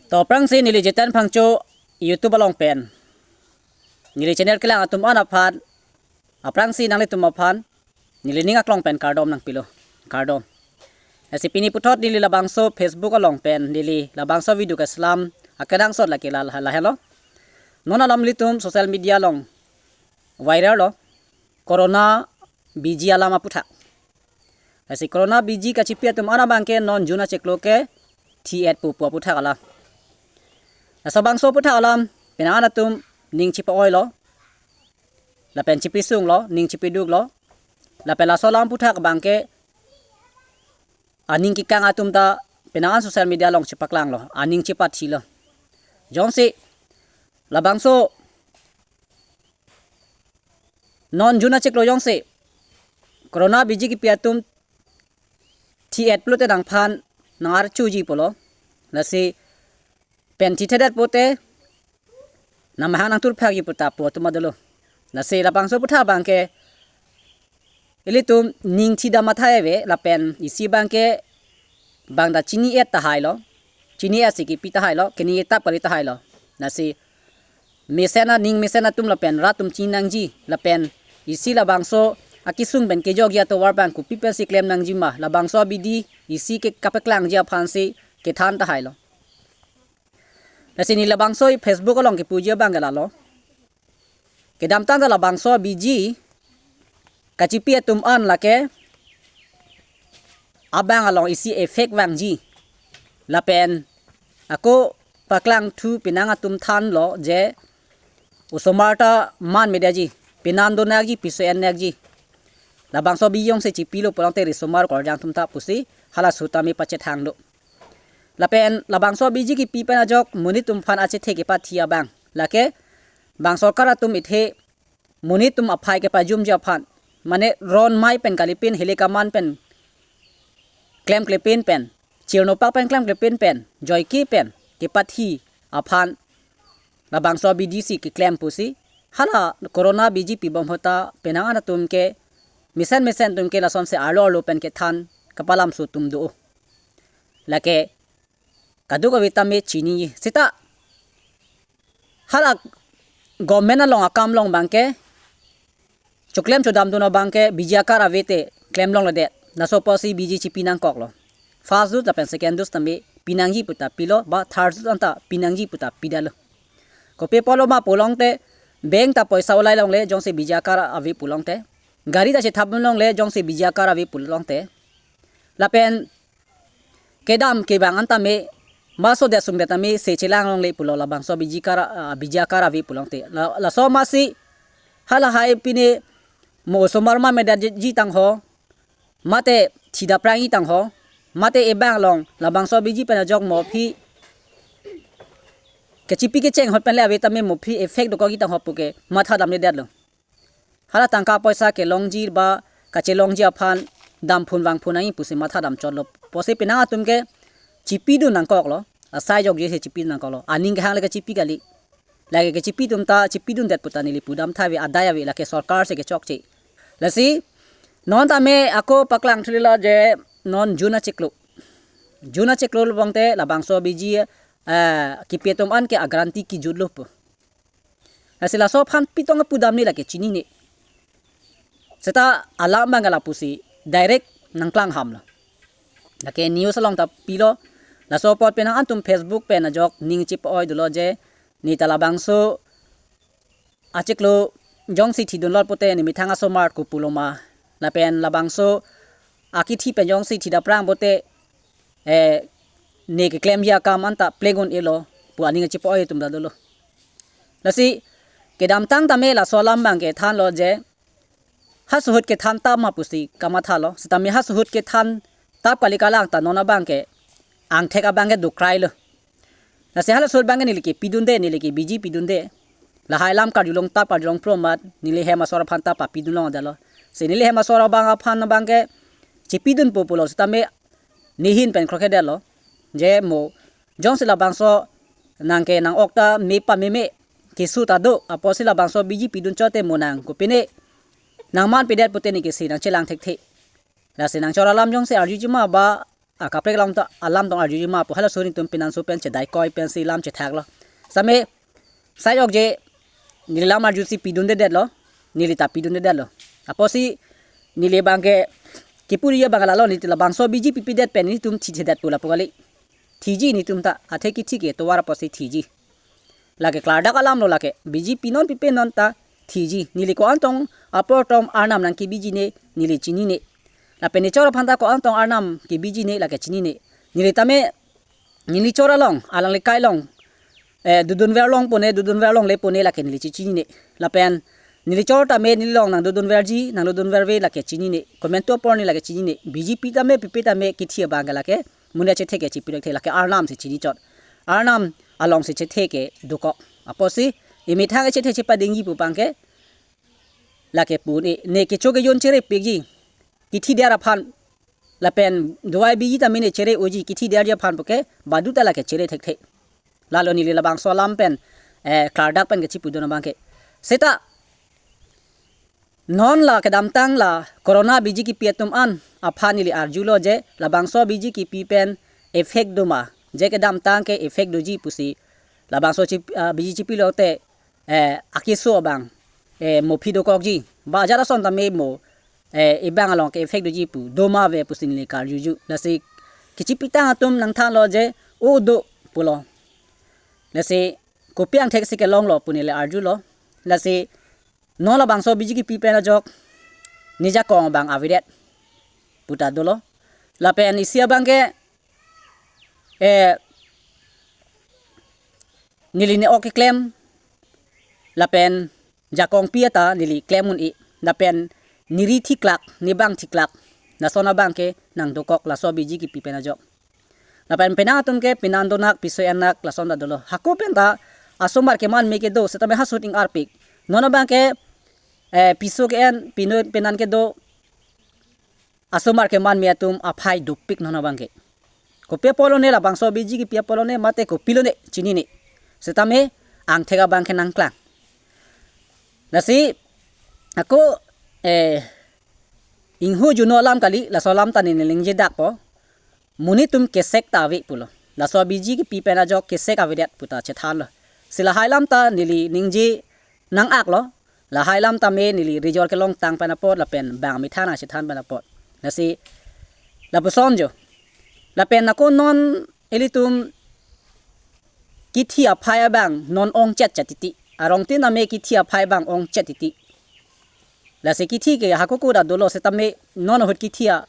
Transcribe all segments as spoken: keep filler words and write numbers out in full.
To aphrangsi neli Jiten Phangcho YouTube along pen, neli channel kelang atum an aphan, aphrangsi nanglitum aphan neli ning aklong pen kardom nangpilo, kardom. Lasi pini puthot neli labangso Facebook along pen neli labangso video keselam akenangsot lake la, la, lahelo. Non alam ilitum social media along viral lo, Corona B G alam aputhak. Lasi Corona B G kachipi atum an abangke non June achiklo ke thi-et pu pu aputhak alam. Laso bangso aputhak alam penang an atum ning chipa-oilo, lapen chipisunglo, ning chipiduklo. Lapen laso alam aputhak abangke aning kekang atum ta penang an social media along chipaklanglo, aning chipathilo. Jongsi labangso non June achiklo jongsi Corona B G kipi atum thi-et pulote nangphan nang-archuji pulo. Lasi pen thithedet pote nangmahang nangthurphakji pu ta pu atum adolo. Lasi labangso aputhak abangke ilitum ning thidam athai ave, lapen isi abangke bang ta chini-et tahailo, chini-et si kipi tahailo, keni etap kali tahailo. Lasi mesen aning mesen atum lapen rat atum chinangji, lapen isi labangso akesung pen kejokji atovar abang kopi pensi klem nangji ma, labangso abidi isi ke kapaklangji aphansi kethan tahailo. Lasi neli labangso Facebook along kepuji abangke lalo. Kedamtang ta labangso B G kachipi atum an lake abang along isi effect vangji. Lapen ako paklangthu penang atum thanlo je osomar ta man medaji, penan donakji, piso ennakji. Labangso B G jongsi chipilo pulote risomar korjang atum ta pusi halaso tame pachethang do. Lapen labangso B G kipi pen ajok monit atum aphan achethe kepathi abang lake bang sorkar atum ithe monit atum aphai kepajumji aphan, mane ron mai pen kalipin, hile kaman pen klemklepin pen, chirnopak pen klemklepin pen, joike pen kepathi aphan labangso B G si keklem pusi hala Corona B G pibom ahut ta penang an atum ke mesen mesen atum ke lasonsi arlo arlo pen kethan kapalamso atum do. Lake kadokave tame chini seta hala government along akam along abangke choklem chodamdun abangke B G akar ave te klem longledet. Laso apotsi B G chipi nangkoklo. First dose lapen second dose tame pinangji pu ta pilo, ba third dose anta pinangji pu ta pidetlo. Kopi apotlo ma pulote bank ta poisa ulai longle jongsi B G akar ave pulote. Gari ta chethap longle jongsi B G akar ave pulote. Lapen kedam kevang an tame maso det sungdet tame se chelang longle pulo labangso B G akar, ah, B G akar ave pulote. La, laso amatsi halahai pine mo osomar man medaji tangho, mate thidam aphrangji tangho, mate ebang along labangso B G pen ajok mo aphi kechipi kecheng ahut pen le ave tame mo aphi effect dokokji tangho puke matha damledetlo. Hala tangka poisa kelongji ba kachelongji aphan damphun vangphun nangji pusi matha damchotlo. Apotsi penang atum ke chipidun nangkoklo. Asai jokje si chipidun nangkoklo. Aning kehang le kechipi kali. Lake kechipi atum ta chipidundet pu ta neli pudam tha ave, adai ave, lake sorkar si kechokche. Lasi non tame ako paklangthulo je non June achiklo. June achiklo pulote labangso B G, eh, kipi atum an ke a-guarantee kejutlo pu. Lasi laso aphan pitong apudam ne lake chinine. Seta alam abang lapusi direct nangklang hamlo. Lake news along ta pilo. Laso apot penang atum Facebook pen ajok ning chipa-oi dolo je ne ta labangso achiklo jongsi thidunlo pote ne methang asomar ko pulo ma. Lapen labangso akithi pen jongsi thidam aphrang pote, eh, ne keklemji akam anta plegun elo pu aning chipa-oi atum ta dolo. Lasi kedamtang tame laso alam abangke thanlo je halaso ahut kethan tap ma pusi kamathalo. Sitame halaso ahut kethan tap kali kalang ta non abangke angthek abangke dukrailo. Lasi halaso ahut abangke neli ke pidunde, neli ke B G pidunde. Lahai alam karjulong tap karjulong pro amat neli hem asor aphan ta papidun longdetlo. Si neli hem asor abang aphan abangke chipidunpo pulo sitame nehin pen khrokhedetlo. Je mo jongsi labangso nang ke nang-ok ta me pameme keso ta do, apotsi labangso B G pidunchot te mo nang kopine nangman pedet pote ne ke si nangchelang thekthe. Lasi nangchor alam jongsi arjuji ma ba akaprek alam ta alam tong arjuji ma pu halaso netum penanso pen chedaikoi pensi lam chethaklo. Same sai ok je neli lam arjusi pidundedetlo, neli ta pidundedetlo. Apotsi neli abangke kipuri abang lalo, neli labangso B J P pipedet pen netum thithedet pu lapu kali. Thiji netum ta, athe kithi ke tovar apotsi thiji. Lake klardak alamlo lake, B J P non pipe non ta thiji. Neli ko-an tong apor tom arnam nangkebiji ne, neli chinine. Lapen nechor aphan ta ko-an tong arnam kebiji ne lake chinine. Neli tame, neli chor along, alangli kai along, eh, dodunver longpo ne, dodunver longle pu ne lake neli chechinine. Lapen neli chor tame, neli along nangdodunverji, nangdodunverve lake chinine. Komantu apor ne lake chinine. B J P tame, pipe tame, kithi abangke lake, monit achethe ke chipilok the lake arnam si chinichot. Arnam alongsi chethe ke dokok. Apotsi emethang achethe chepadingji pu abangke lake pu ne, ne kecho kejon cherepikji. Kithi der aphan lapen dovai biji tame ne chere-oji, kithi derji aphan puke badu ta lake chere thekthe. Lalo neli labangso alam pen, eh, klardak pen kechipudun abangke. Seta non la kedamtang la corona B J K P atum an aphan neli arjulo je labangso B J K P pen effect do ma, je kedamtang ke effect doji pusi labangso chip, ah, B J K P lote, eh, akeso abang, eh, mo phi dokokji. Ba ajat ason tame mo, eh, ebang along ke effect doji pu, do ma ave pusi neli karjuju. Lasi kechipitang atum nangthanlo je, o do pulo. Lasi kopi angthek si kelonglo pu neli arjulo. Lasi non labangso B J K P pen ajok ne jakong abang avedet pu ta dolo. Lapen isi abangke, eh, neli ne ok keklem lapen jakongpi ata neli klem un-e. Lapen ne ri thiklak, ne bang thiklak, lason abangke nangdokok laso B J K P pen ajok. Lapen penang atum ke penan donak, piso ennak, lason ta dolo. Hako pen ta asomar keman me kedo, setame hasut ing-arpik. Non abangke, eh, piso ke-en, pino penan kedo, asomar keman me atum aphai dopik non abangke. Kopi apotlo ne, labangso B J K P apotlo ne, mate kopilo ne, chinine. Setame angthek abangke nangklang. Lasi ako, eh, inghu juno alam kali, laso alam ta neli ningjedakpo. Monit atum kesek ta ave pulo. Laso B J K P pen ajok kesek avedet pu ta chethanlo. Si lahai alam ta neli ningje nang-aklo. Lahai alam tame neli rijor kelongtang pen apot lapen bang methang nangchethan pen apot. Lasi lapuson jo. Lapen ako non ilitum kithi aphai abang non ongchet chet titi. Arongtin tame kithi aphai abang ongchet titi. Lasi kithi ke hako koda dolo setame non ahut kithi a,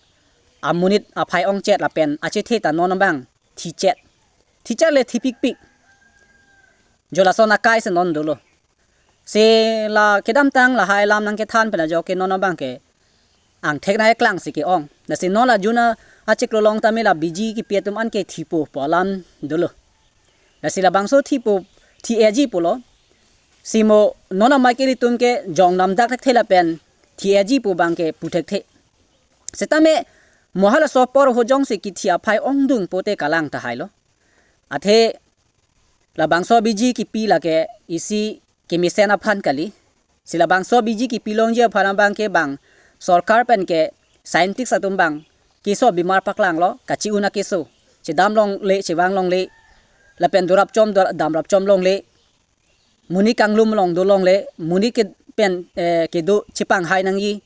amonit aphai ongchet lapen achethe ta non abang thichet. Thichet le thipikpik. Jo lason akai si non dolo. Si la kedamtang lahai alam nangkethan pen ajok ke non abangke angthek nangkeklang si ke-ong. Lasi non la June achiklo along tame la B J K P atum an ke thipo pu alam dolo. Lasi labangso thipo, thi-eji pulo. Si mo non amei ke ilitum ke jong namdak thekthe lapen thi-eji pu abangke pu thekthe. Setame mo halaso apor ahut jongsi kithi aphai ongdung pote kalang tahailo. Athe labangso B J K P lake isi kemesen aphan kali. Si labangso B J K P longji aphan abangke bang sorkar pen ke scientist atum abang keso bimar paklanglo, kachi-un akeso. Chedam longle, chevang longle. Lapen dorap chom, dor-, damrap chom longle. Monit kanglum along do longle, monit ke pen, eh, kedo chepanghai nangji.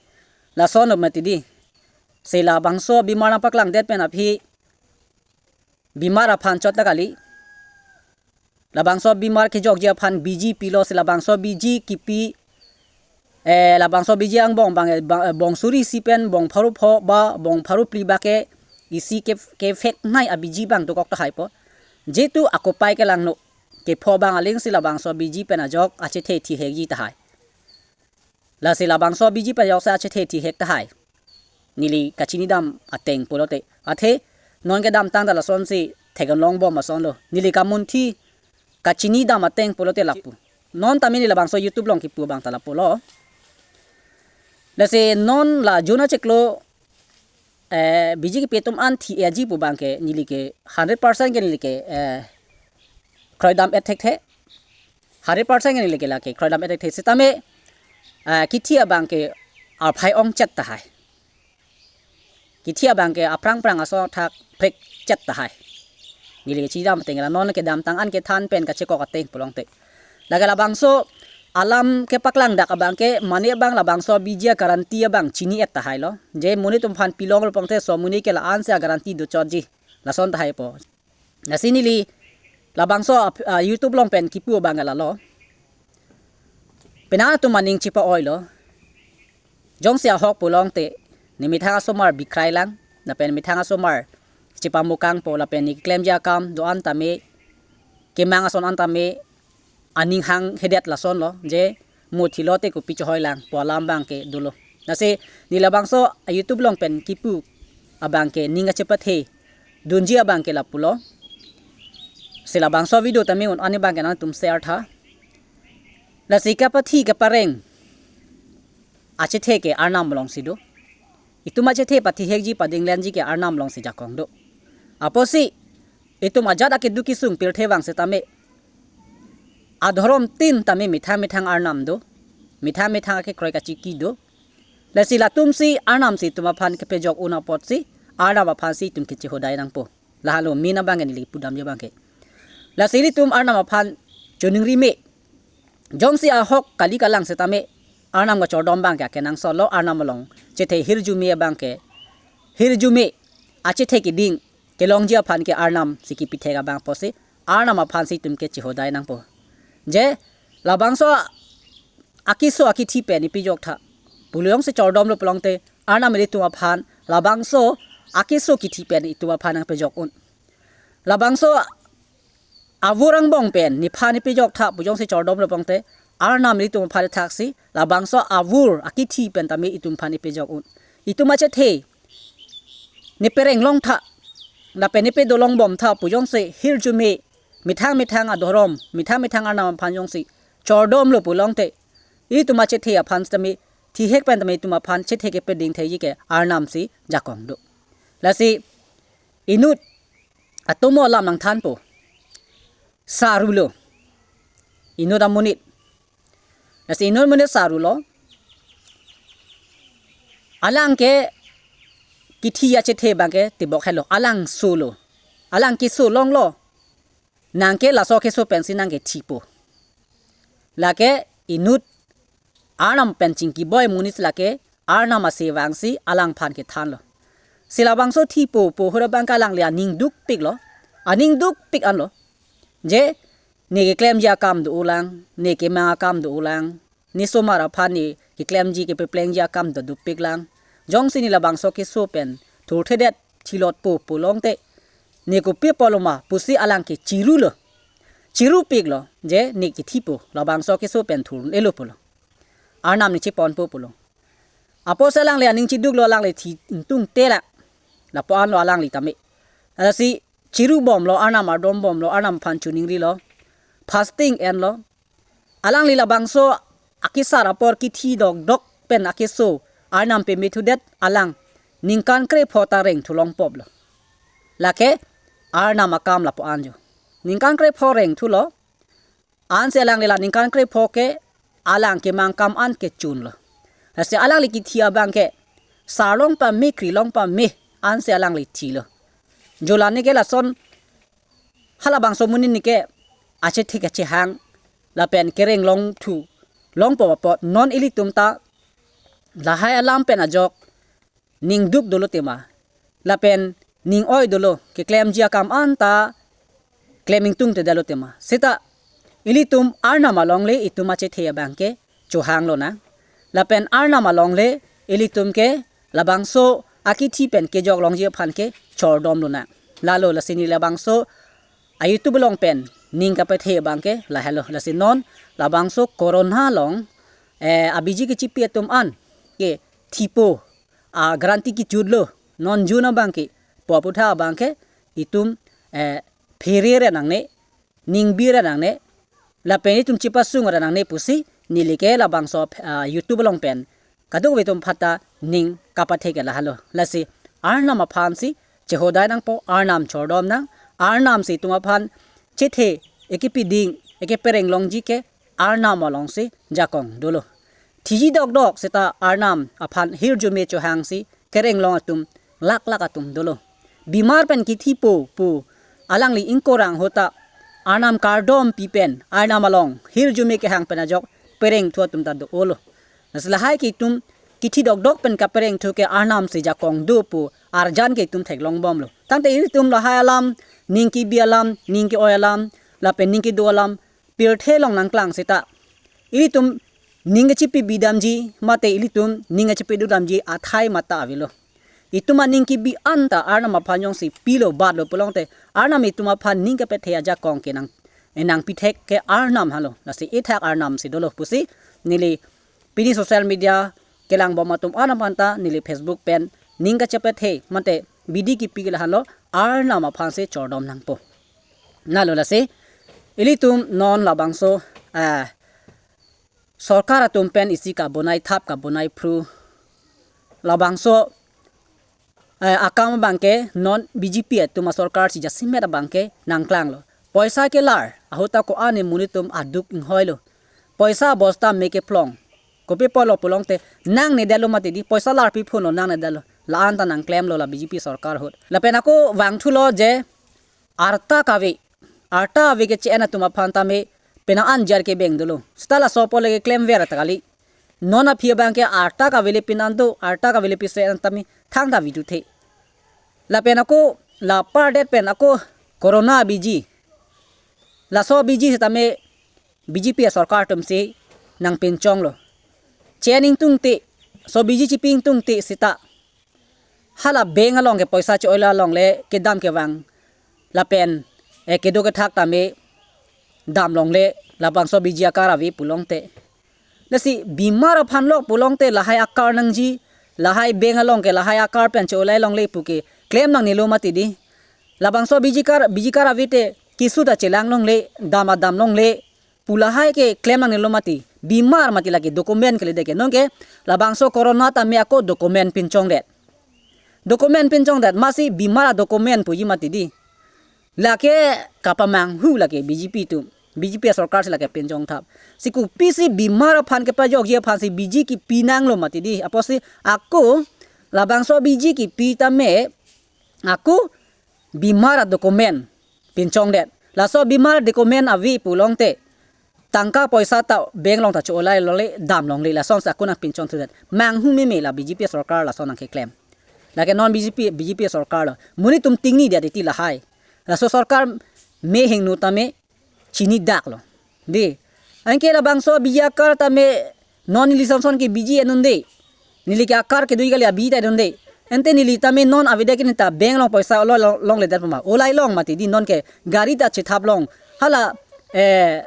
Lason mati di. Si labangso bimar nangpaklangdet pen aphi bimar aphan chot ta kali. Labangso bimar kejokji aphan B J P lo, si labangso B J K P, eh, labangso B J angbong abang, eh, bang, eh, bong suri isi pen bong pharo pho ba bong pharo phli abangke isi ke, ke fake nai a B J abang dokok tahaipo. Jetu akopai kelangno, kepho abang aling si labangso B J pen ajok achethe thihekji tahai. Lasi labangso B J P ajok si achethe thihek tahai. Neli kachinidam ateng pulote. Athe non kedamtang ta lasonsi theklongbom asonlo. Neli kamunthi kachinidam ateng pulote lapu. Non tame neli labangso YouTube along kipu abang ta lapulo. Lasi non la June achiklo, eh, B J K P atum an thi-eji pu abangke neli ke hundred percent ke neli ke, eh, kroidam-et thekthe. Hundred percent ke neli ke lake kroidam-et thekthe. Setame, eh, kithi abangke aphai ongchet tahai. kithi abang ke aphrang phrang aso thak prekchet tahai. Neli chidam ateng la non kedamtang an kethan pen kachekok ateng pulote, lake labangso alam kepaklang dak abang ke mane abang labangso abidi a-guarantee abang chini-et tahai lo. Je monit atum aphan pilonglo pulote so monit ke la-ansi a-guarantee dochotji, lason tahai po. Lasi neli labangso ap-, ah, YouTube along pen kipu abang ke lalo. Penang atum aning chipa-oilo. Jongsi ahok pulote, ne methang asomar bikrailang, lapen methang asomar chipamukangpo, lapen ne keklemji akam do-an tame, kemang ason an tame, aning hanghedet lasonlo, je mo thilote kopi chohoilang pu alam abang ke dolo. Lasi ne labangso a-YouTube along pen kipu abang ke ning kachepathe dunji abang ke lapulo. Si labangso video tame un-an abang ke nangtum share tha. Lasi kapathi kapareng achethe ke Arnam alongsi do. Itum achethe pathihekji padinglenji ke Arnam alongsi jakong do. Apotsi itum ajat akeduk kesung pirthe vang setame, adhorom tin tame methang methang arnam do, methang methang akekroi kachiki do. Lasi latumsi arnamsi itum aphan kepejok un apotsi, arnam aphansi itum kechehodai nangpo. Lahelo main abang ke neli pudamji abang ke. Lasi ilitum arnam aphan choningri me. Jongsi ahok kali kalang setame, arnam kachordom abang ke akenangsotlo, arnam along chethe hirjume abang ke, hirjume achethe keding kelongji aphan ke arnamsi kepithek abang apotsi, arnam aphansi itum kechehodai nangpo. Je labangso akeso akithi pen ne pejok tha pu jongsi chordomlo pulote, arnam ilitum aphan labangso akeso kithi pen itum aphan nangpejok un. Labangso avur angbong pen nephan ne pejok tha pu jongsi chordomlo pulote, arnam ilitum aphan thaksi labangso avur akithi pen tame itum aphan ne pejok un. Itum achethe ne pereng long tha, lapen ne pedolong bom tha pu jongsi hirjume methang methang adhorom, methang methang arnam aphan jongsi chordomlo pulote, itum achethe aphan tame, thihek pen tame itum aphan chethe kepeding thekji ke arnamsi jakong do. Lasi inut atomo alam nangthanpo. Sarulo. Inut amonit. Lasi inut amonit sarulo. Alang ke kithi achethe abang ke tebok helo. Alang solo. Alang keso longlo. Nang ke laso keso pensi nang kethipo. Lake inut arnam pen chingkiboi amonit lake arnam ase vangsi alangphan kethanlo. Si labangso thipo pu ahut abang ke alangli aning dukpiklo. Aning dukpik anlo. Je ne keklemji akam do-olang, ne kemang akam do-olang, ne somar aphan ne keklemji kepeplengji akam do dukpiklang. Jongsi ne labangso keso pen thurthedet thilotpo pulote, ne kopi apotlo ma pusi alang ke chirulo. Chirupiklo, je ne kethipo, labangso keso pen thur-un-elo pulo. Arnam ne cheponpo pulo. Apotsi alangli aning chiduklo, alangli thi ingtungte la. Lapu-anlo alangli tame. Lasi chirubomlo, arnam ardombomlo, arnam aphan choningrilo. Fasting enlo. Alangli labangso akesar apor kithi dokdok pen akeso arnam pame thudet alang ningkan krepho ta rengthu longpoplo. Lake arnam akam lapu-an jo. Ningkan krepho rengthulo. Ansi alangli la ningkan krepho ke alang kemang akam an kechunlo. Lasi alangli kithi abang ke sar long pame, kri long pame, ansi alangli thilo. Jo la ne ke lason halabangso amonit ne ke achethe kachehang lapen kereng longthu longpo apot non ilitum ta lahai alam pen ajok ning duk dolo tema, lapen ning oi dolo, keklemji akam anta klem ingtungtedetlo tema. Seta ilitum arnam alongle itum achethe abang ke chohanglonang. Lapen arnam alongle ilitum ke labangso akithi pen kejok longji aphan ke chordomlonang. Lalo lasi ne labangso a-YouTube along pen ning kapathe abang ke lahelo. Lasi non labangso corona along, eh, abidi kechipi atum an ke thipo a-guarantee kejutlo. Non June abang ke pu aphuthak abang ke itum, eh, phere ra nangne, ning bi ra nangne, lapen itum chepasung ra nangne pusi neli ke labangso, ah, YouTube along pen kadokave atum aphan ta ning kapathe ke lahelo. Lasi arnam aphansi chehodai nangpo, arnam chordomnang, arnamsi itum aphan chethe ekepiding ekepereng longji ke arnam alongsi jakong dolo. Thiji dokdok seta arnam aphan hirjume chohangsi kereng long atum lakh lakh atum dolo. Bimar pen kithipo pu alangli ingkorang ahut ta Arnam kardom pi pen Arnam along hirjume kehang pen ajok perengthu atum ta dolo. Lasi lahai ke itum kithi dokdok pen kaperengthu ke Arnam si jakong do pu arjan ke itum theklongbomlo. Tangte ilitum lahai alam, ning kebi alam, ning ke-oi alam, lapen ning kedo alam pirthe along nangklang seta ilitum ning kachepabi damji mate ilitum ning kachepado damji athai mata avelo. Itum aning kebi anta Arnam aphan jongsi pilo batlo pulote Arnam itum aphan ning kepethe ajakong ke nang, eh, nangpi thek ke Arnam halo. Lasi ithak Arnam si dolo pusi neli pini social media kelangbom atum Arnam aphanta neli Facebook pen ning kachepethe mate bidi kipi ke lahenlo, Arnam aphan si chordom nangpo. Nalo lasi ilitum non labangso, eh, sorkar atum pen isi kabonai thap kabonai phru labangso, eh, akam abangke non B J P atum asorkar si jasemet abangke nangklanglo. Poisa kelar ahut ta ko-an monit atum aduk inghoilo. Poisa bosta me keplong. Kopi apotlo pulote nangnedetlo mati di, poisa lar pi phunlo nangnedetlo. La-an ta nangklemlo la B J P sorkar ahut. Lapen ako vangthulo je arta kave, arta kave ke che-en atum aphan tame penang an jar kebeng dolo. Seta laso apot le keklem ver ta kali. Non aphi abangke arta kave le pin an do, arta kave le pin se-en tame thangta viduthe. Lapen ako la pardet pen ako corona biji, laso biji setame B J P asorkar atum si nangpinchonglo. Che-en ingtungte, so biji chipi ingtungte seta hala bank along ke poisa che-oila along le kedam kevang lapen, eh, kedo kethak tame dam longle labangso biji akar ave pulote. Lasi bimar aphan lok pulote lahai akar nangji, lahai bank along ke lahai akar pen che-olai longle pu ke klem nangnelo mati di. Labangso biji akar, biji akar ave te keso ta chelang longle, dam adam longle pu lahai ke klem nangnelo mati. Bimar mati lake document keledet ke. Nonke labangso corona tame ako document pinchongdet. Document pinchongdet, masi bimar adocument puji mati di. Lake kapamanghu lake B J P atum. B J P asorkar si lake pinchong thap. Si kopisi bimar aphan kepajokji aphan si biji kipi nanglo mati di. Apotsi ako labangso biji kipi tame ako bimar adocument pinchongdet. Laso bimar document ave pulote tangka poisa ta bank along ta che-olai longle, dam longle, lasonsi ako nangpinchongthudet. Manghu meme la B J P sorkar lason nangkeklem. Lake non B J P, B J P sorkar lo. Monit atum tingnidet iti lahai. Laso sorkar mehingno tame chinidaklo. Di. Anke labangso biji akar tame non neli sonson ke biji en-un-e. Neli ke akar kedo kali, abiji ta en-un-e. Ante neli tame non avedet ke neta bank along poisa olo long, longledet puma. Olai long mati di, nonke gari ta chethap long. Hala, eh,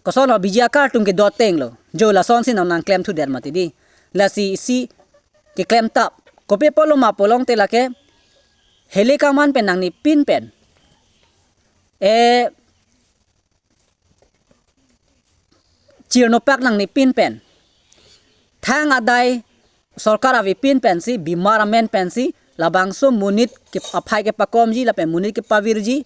kosonlo biji akar atum ke dotenglo. Jo lasonsi non nangklemthudet mati di. Lasi isi keklem thap. Kopi apotlo ma pulote lake hele kaman pen nangne pin pen, eh, chirnopak nangne pin pen, thang adai sorkar ave pin pensi, bimar amen pensi labangso monit ke aphai kepakomji lapen monit kepavirji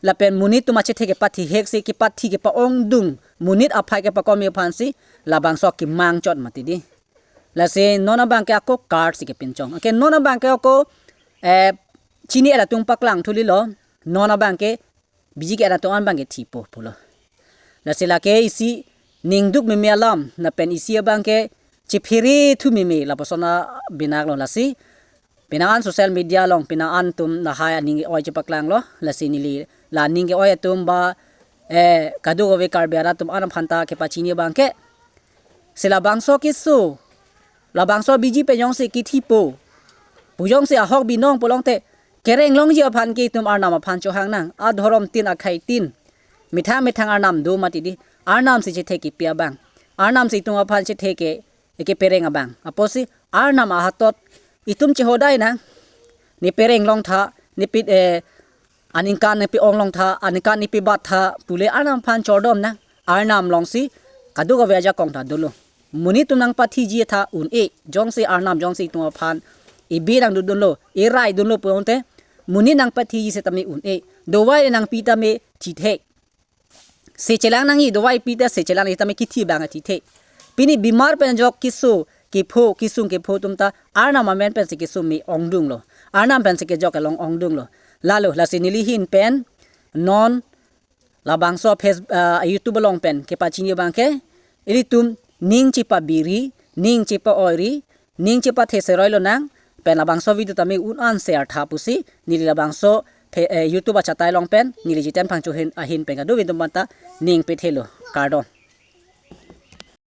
lapen monit atum achethe kepathi hek si kepathi kepa-ongdung monit aphai kepakomji aphansi labangso kemang chot mati di. Lasi non abangke ako card si kepinchong. Anke non abangke ako, eh, chini-et atum paklangthulilo. Non abangke biji ke-en atum an abangke thipo pulo. Lasi lake isi ningduk meme alam, lapen isi abangke chephere thu meme lapuson abinaklo lasi. Penang an social media along penang an atum lahai aning ke-oi chepaklanglo, lasi neli la aning ke-oi atum ba, eh, kadokave Karbi arat atum an aphanta kepachini abangke. Si labangso keso, labangso biji pen jongsi kithipo pu jongsi ahok binong pulote kereng longji aphan ke itum Arnam aphan chohang nang, adhorom tin akhai tin. Methang methang Arnam do mati di. Arnam si chethe kipi abang. Arnam si itum aphan chethe ke, kepereng abang. Apotsi Arnam ahatot itum chehodai nang. Ne pereng longtha, ne pi, eh, aningkan ne pi-ong longtha, aningkan ne pibattha pule Arnam aphan chordom nang. Arnam alongsi kadokave ajakong ta dolo. Monit atum nangpathiji tha un-e, jongsi Arnam jongsi itum aphan ibi nangdodunlo, iraidunlo pulote monit nangpathiji setame un-e. Dovai nangpi tame thithek. Se chelang nangji, dovai pi ta se chelang nangji tame kithi abang thithek. Pini bimar pen ajok keso, kepho, kesung kepho atum ta Arnam amen pensi kesung me ongdunglo. Arnam pensi kejok kelong ongdunglo. Lalo, lasi neli ahin pen non labangso Face-, ah, YouTube along pen kepachini abang ke, ilitum ning chepabiri, ning chepa-oiri, ning chepathe seroi lonang, pen labangso video tame un-an share tha pusi, neli labangso phe-, eh, YouTube achatai along pen, neli Jiten Phangcho ahin, ahin pen kadokave atum aphanta ning pethelo. Kardom.